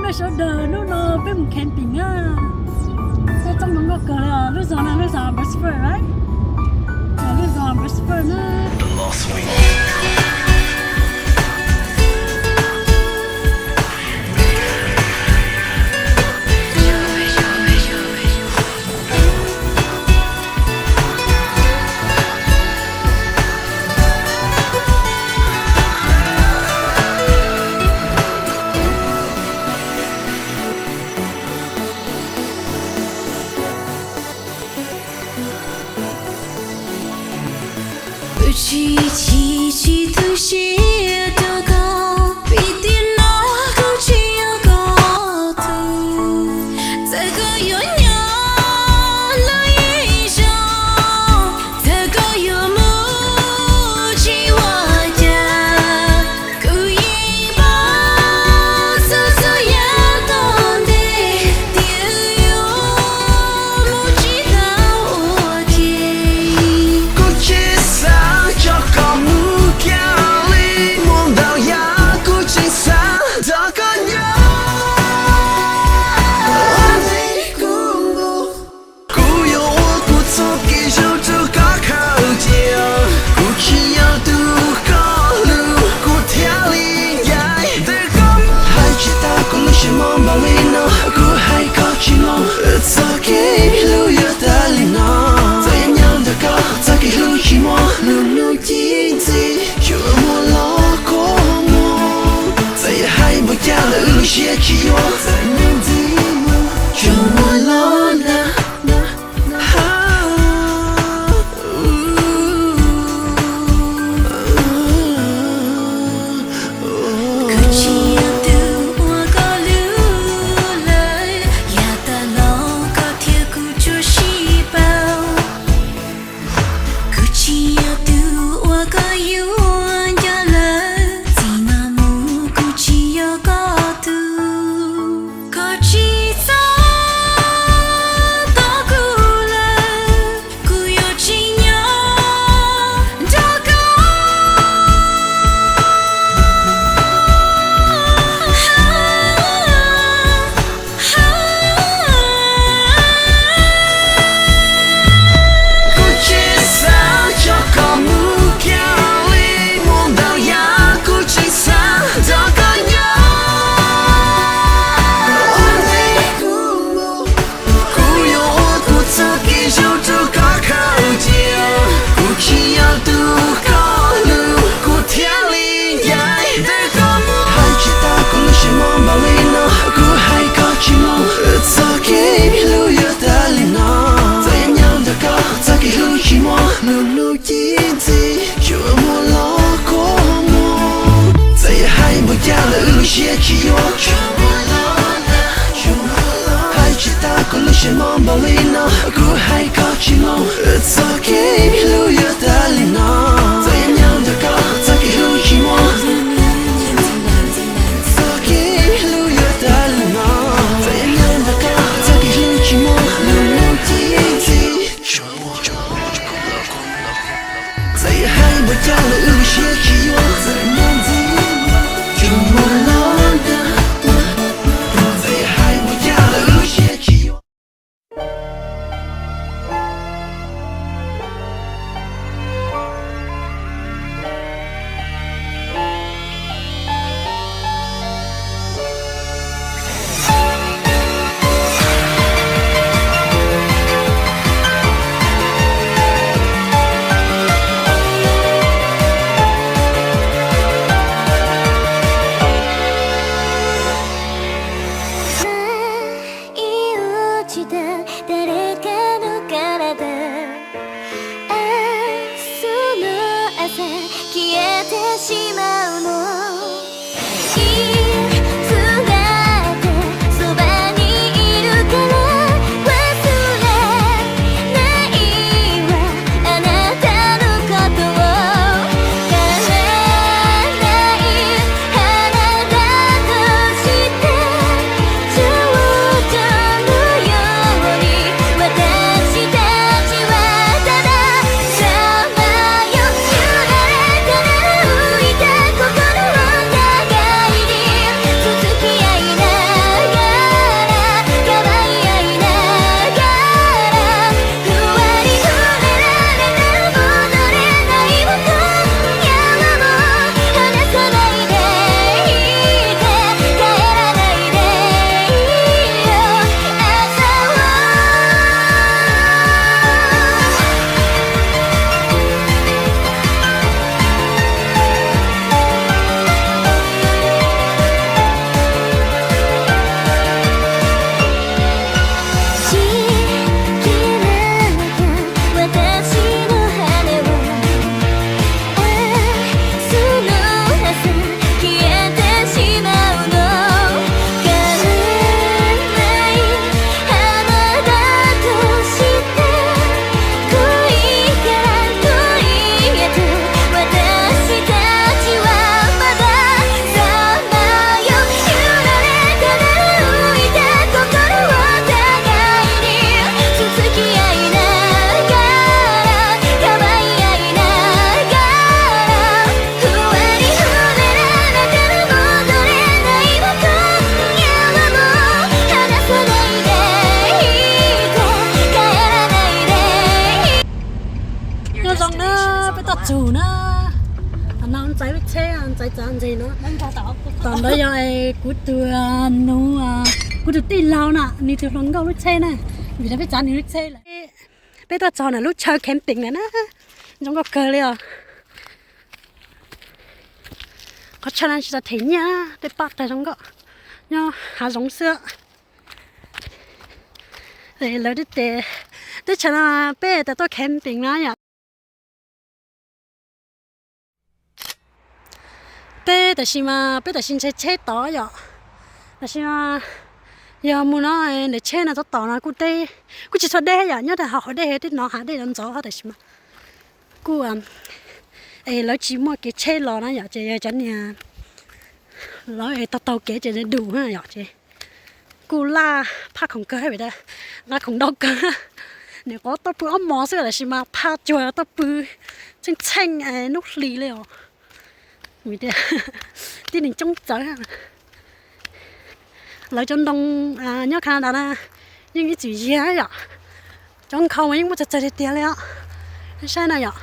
Peb sawv daws hnub no peb mus camping na. Peb txoj mus nkauj kawg li os. Lub zos no lub zos Abbotsford, right? Lub zos Abbotsford na. Wb tsis chim tsis tu siab rau koj, vim tiam no kuv tsis yog koj tug. Txawm koj yuav nyob los yeej zoo, txawm koj yuav mus tsis ua cas, kuv yeej paub txhua txhua yam tom ntej tias wb yuav mus tsis tau ua ke. Kuv tsis xav tso koj mus kiag li, muaj ntau yam kuv tseem xav nrog koj nyob. Kuv yuav ua kuv txoj kev zoo rau koj khaws cia, kuv tsis yog tus koj hlub, kuv thiaj li ncaim ntawm koj mus. Hais tsis tau kuv lub siab mos npaum li no, kuv hais koj tsis mloog, txoj kev hlub yuav tag li no. Txawm yuav nyob ntawm koj, txoj kev hlub tsis muaj lub hnub ci ntxiv, tsuas muaj los kua muag. Txawm yuav hais npaum cas los wb lub siab tsis yuav, txawm ntxiv mus tsuas muaj los nag. Kuv tsis yog tus uas koj hlub lawm, yav tas los koj thiab kuv tsuas sib pauv. Kuv tsis yog tus uas koj yuav nco lawm, txij no mus kuv tsis yog koj tug. Koj tsis txhob tos kuv lawm, kuv yuav tsis nyob nrog koj. Kuv tsis xav tso koj mus kiag li, muaj ntau yam kuv tseem xav nrog koj nyob. Kuv yuav ua kuv txoj kev zoo rau koj khaws cia, kuv tsis yog tus koj hlub, kuv thiaj li ncaim ntawm koj mus. Hais tsis tau kuv lub siab mos npaum li no, kuv hais koj tsis mloog, txoj kev hlub yuav tag li no. Txawm yuav nyob ntawm koj, txoj kev hlub tsis muaj lub hnub ci ntxiv, tsuas muaj los kua muag. Txawm yuav hais npaum cas los wb lub siab tsis yuav, hais tsis tau kuv lub siab mos npaum li no, kuv hais koj tsis mloog, txoj kev hlub yuav tag li no. Txawm yuav nyob ntawm koj, txoj kev hlub tsis muaj, txoj kev hlub yuav tag li no. Txawm yuav nyob ntawm koj, txoj kev hlub tsis muaj lub hnub ci ntxiv. Txawm yuav hais npaum cas los wb lub siab tsis yuav, txawm ntxiv tsuas muaj los nag. Txawm yuav hais npaum cas los wb lub siab tsis yuav. Tom ntawd yog kuv tus nus, kuv tus tij laug na, nws tus hluas nkauj lub tsheb na, vim rau peb txav nws lub tsheb lawm. Peb tuaj txog ntawm lub chaw camping lawm na, zoo nkauj kawg li os. Qhov chaw no tsis tau them nyiaj, tej paj tag zoo nkauj, nyob hav zoov xwb. Lawv teb chaws no peb tas tuaj camping na yom. Peb tam sim mas peb tam sim ntshe tsheb tod yom. Tam sim mas yog mus no ntawm tsheb no tod tom no kuj teb, kuj tsis txhua deb yom, nyob rau hauv dej twb hnov hav dej ntxov ntxov tam sim mas kuj es lawv tsis muaj kev tsheb los na yom, ces yog cov niag lawv es taug taug kev ces du na yom, ces kuj laj phaj khoom kawg, laj khoom ntau kawg. Nim qhuav tuaj pw ob hmos xwb tab sis mas phaj cuag tuaj pw txheej txheej hnub hli li os. Vim tias tib neeg coob txawv. Lawv cov ntoo nyob Canada na yeej ib txwm yiag yom. Cov nkhaus mas yeej muaj txawg txawg tiag tiag li os. Saib na yom,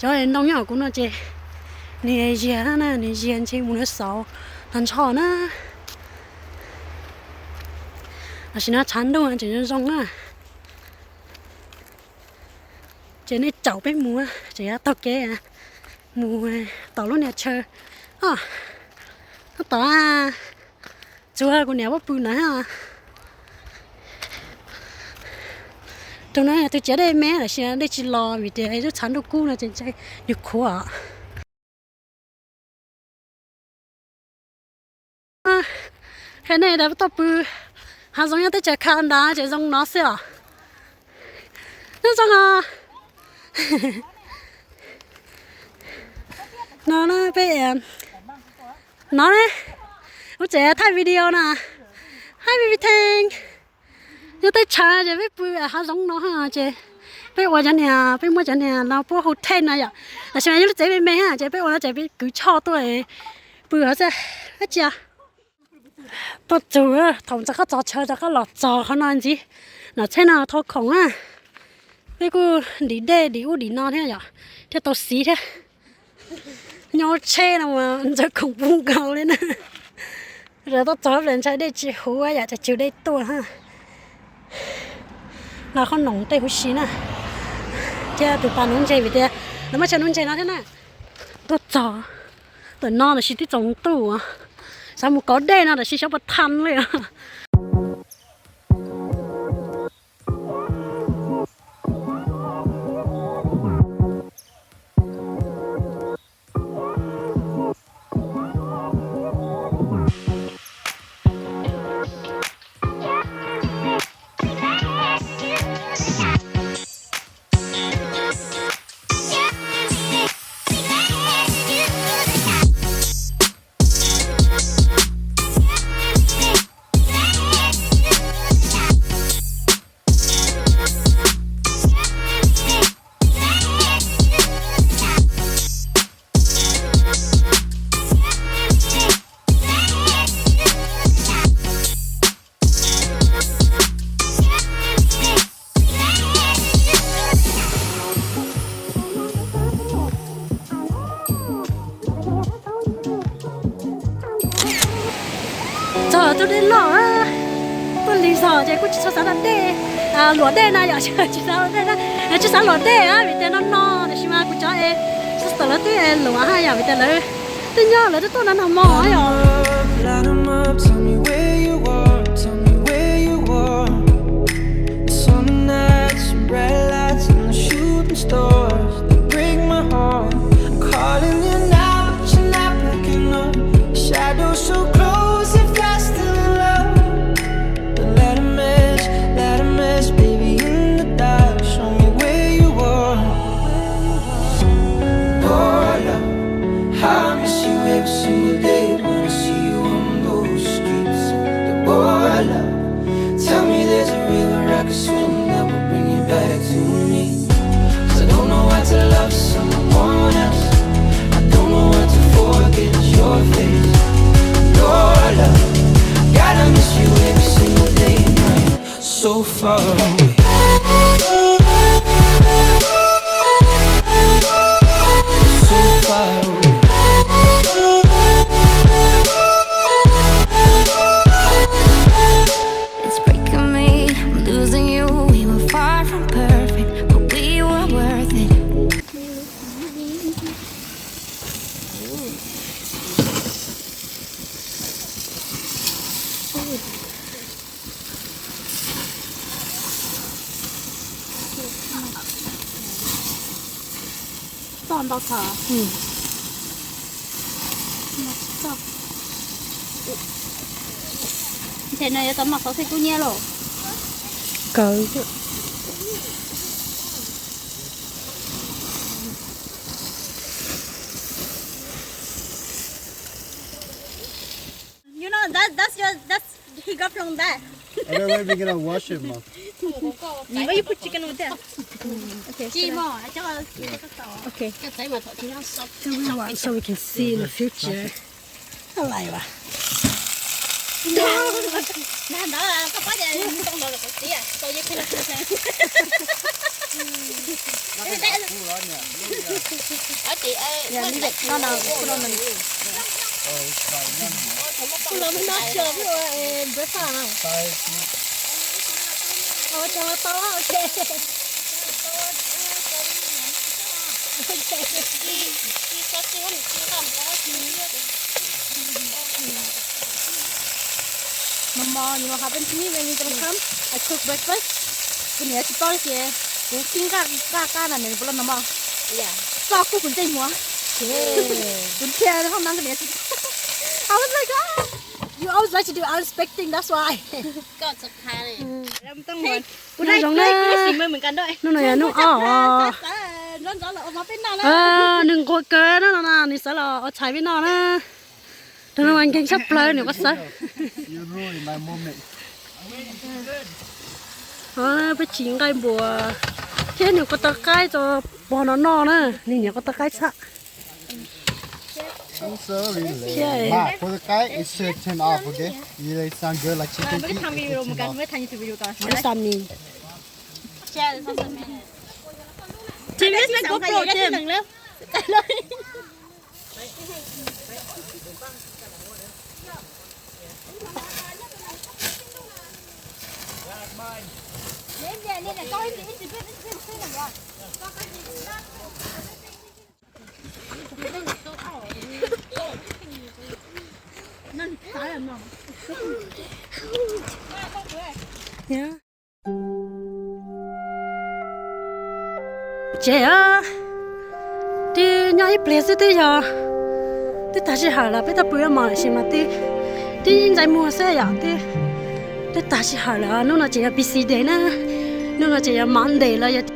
cov ntoo nyob hauv kuv no ces nws yiag na, nws yiag ntshe mus lawv xauv tag nrho na. Tam sim no tshav ntuj tseem zoo zoo na. Ces nej caum peb mus, tseem yuav taug kev mus tom lub niag chaw tom txuas kuv niam puab pw na. Tus no yog tus ciav dej me, tab sis dej tsis los vim tias lub tshav ntuj kub no ces ntshe nws qhuav. Qhia nej tias tuaj pw hav zoov nyob teb chaws Canada ces zoo no xwb os. Nyob zoo os. No peb no ne, ub tsev thaij video na, hi baby tank. Nyob teb chaws ces peb pw hav zoov no ces peb ua cov niag, peb muab cov niag no puab hotel no yom. Tab sis mas yog lub tsev me me ces peb ua no ces peb kwv choj tuaj pw hov xwb. Dab tsi tuaj txug thaum ntxeev qab txog chaw rov qab los txog qhov no ntxiv. Nom tsheb no thau khoom na, peb kuj dim dej dim ub dim no thiab yom, thiaj tau xiv thiab. Nyob tsheb no mas ntxeev khoom pub nkaus li na. Tuaj txog ntshai dej tsis huv yom, tsam tsw dej tuaj. Los qhov noom tej huv si na, thiab tus pas nuv ntseg vim tias lawv muab chaw nuv ntseg no thiab na. Tuaj txog ntawm no tab sis twb tsaus ntuj, xav mus kov dej no tab sis xyov puas tau li os. Txog tus dej loj, tuaj lig zog ces kuj tsis txhob xav dej, luam dej na yom, tsis xav luam dej na, tsis xav luam dej vim tias no no tab sis mas kuv cov es sister lawv twb luam ha yom, vim tias lawv twb nyob lawv twb tuaj no no mog yom. Light 'em up, tell me where you are, tell me where you are. The summer nights and bright lights and the shooting stars, they break my heart. I'm calling you now, but you're not picking up. Shadows so close, if you're still in love. Then light a match, light a match, baby, in the dark. Show me where you are. Boy, I miss you every single day when I see you on those streets. Yeah, boy, tell me there's a river I could swim that will bring you back to me. 'Cause I don't know how to love someone else. I don't know how to forget your face. Your love, gotta miss you every single day and night. So far away. So far away. Txoj ntau txog. Ntshe no yuav tau noj xov xwm kub nyiab lauj. Kawg. You know, that, that's your, that's, he got from that. Otherwise, we're gonna wash it, Mom. Why you put chicken over there? Okay. Chi mo, cho, cho, cho. Okay. Cho txawm mas thom thim no sop. So we want, so we can see in the future. Alive. Nah, ntawd koj pab ces too los lawm tiag, so you cannot do that. Leave it. No, no, put on the. Put on the, breakfast no. Ua tau, okay. Mom, mom, you know what happened to me when we gonna come? I cook breakfast. Kuv niam tsis paub li ces kuv kib nqaj, nqaj qab na, nws puas los no mom. Txoj kub kuv ntsej muag. Kuv dhia hauv no kuv niam tsis paub. I was like, ah, you always like to do unexpected thing, that's why. Kuv noj zoo na. Hnub no yog hnub ob. Nws nquag kawg no no, nws xav los ua tshais peb noj na. Tus no mas nkeeg tshaj plaws nws quaj xav. Peb tsis nqaij npua thiab nws quaj tau qaib tso pog no noj na, nws nyiam quaj tau qaib tshaj. Sami. James, let's make GoPro, James. Ces twb nyob ib pliag xwb twb yog, twb tag sij hawm lawm, peb tau pw ua mov lawm sis mas twb, twb ntxai muag xwb yom, twb, twb tag sij hawm lawm. Hnub no ces yog busy day na, hnub no ces yog Monday los yog